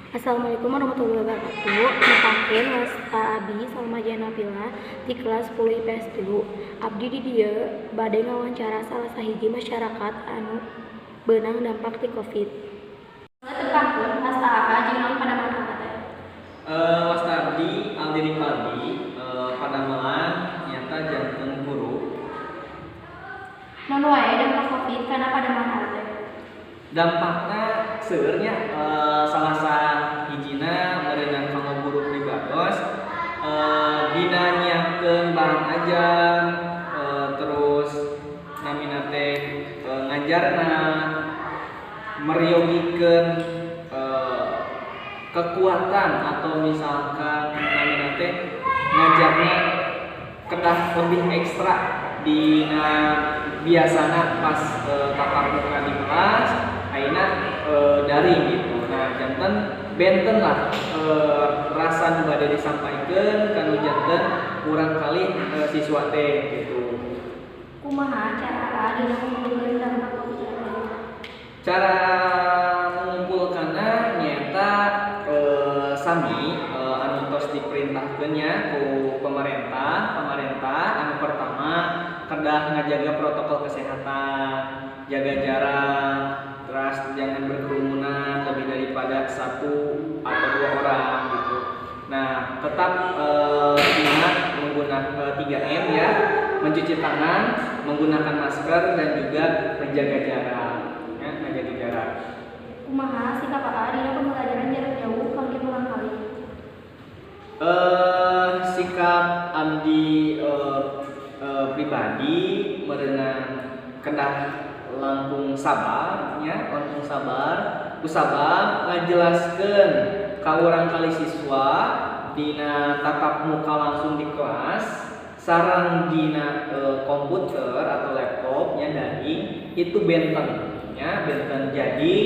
Assalamualaikum warahmatullahi wabarakatuh. Nepangkeun, wasta abdi Salma Janapila di kelas 10 IPS 3. Abdi di dieu bade ngawancara salah sahiji masyarakat anu beunang dampak ti Covid. Tepangkeun, wasta Aa jeung naon padamelan Aa teh? Wasta abdi Aldi Ripaldi, padamelan nyaeta janten guru. Naon wae dampak Covid kana padamelan Aa teh? Dampakna seueur nya, salah sahijina meureunan kanggo guru pribados dina nyiapkeun bahan ajar, terus namina teh ngajarna meryogikeun kekuatan atau misalkan namina teh ngajarna kedah lebih ekstra dina biasana pas tatap muka di kelas, ayeuna daring gitu. Nah, janten benten lah rasa nu bade disampaikan ka nu janten murangkalih siswa teh gitu. Kumaha cara Aa dina ngumpulkeun dampak Covid teh? Cara mengumpulkanna nyaeta sami anu tos diperintahkeun nya ku pemerintah. Pemerintah anu pertama kedah ngajaga protokol kesehatan, jaga jarak, terus jangan berkerumunan lebih daripada satu atau dua orang gitu. Nah, tetap ingat menggunakan 3M ya, mencuci tangan, menggunakan masker, dan juga menjaga jarak ya, menjaga jarak. Kumaha sikap Aa dina pembelajaran jarak jauh kangge murangkalih? Sikap abdi pribadi meureunan kedah langkung sabar nya, langkung sabar kusabab ngajelaskeun ka murangkalih siswa dina tatap muka langsung di kelas sareng dina komputer atau laptop nya daring itu benten ya, benten. Jadi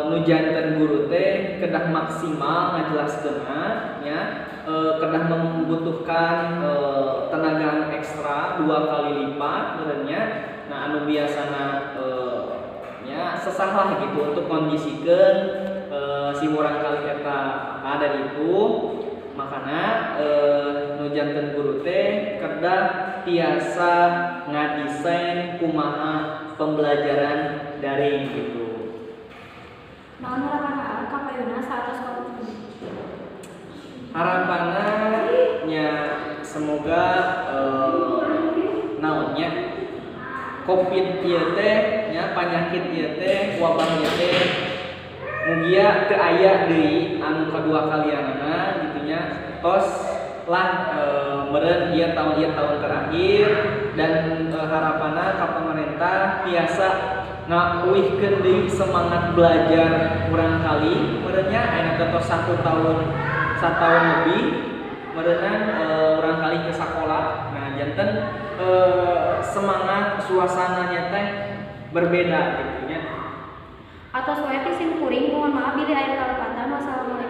nu janten guru teh kedah maksimal ngajelaskeunna nya, kedah membutuhkan tenaga anu ekstra dua kali lipat meureun nya. Nah, anu biasana nya sesah lah gitu untuk kondisikeun si murangkalih eta. Maka dari itu, makana nu janten guru teh kedah tiasa ngadesain kumaha pembelajaran daring gitu. Naon harapan Aa ka payuna saatos Covid? Harapanna nya semoga naon nya, Covid ieu teh nya, panyakit ieu teh, wabah ieu teh, mugia teu aya deui anu kadua kalianana gitu nya. Tos lah, meureun ieu tahun terakhir dan harapanna ka pemerintah tiasa ngauihkeun deui semangat belajar murangkalih meureun nya. Ayeuna teh tos 1 tahun, satahun lebih meureunan murangkalih ke sakola. Nah, janten semangat suasananya teh berbeda gitu nya. Atos wae ti sim kuring, mohon maaf bilih aya kalepatan. Wassalamualaikum.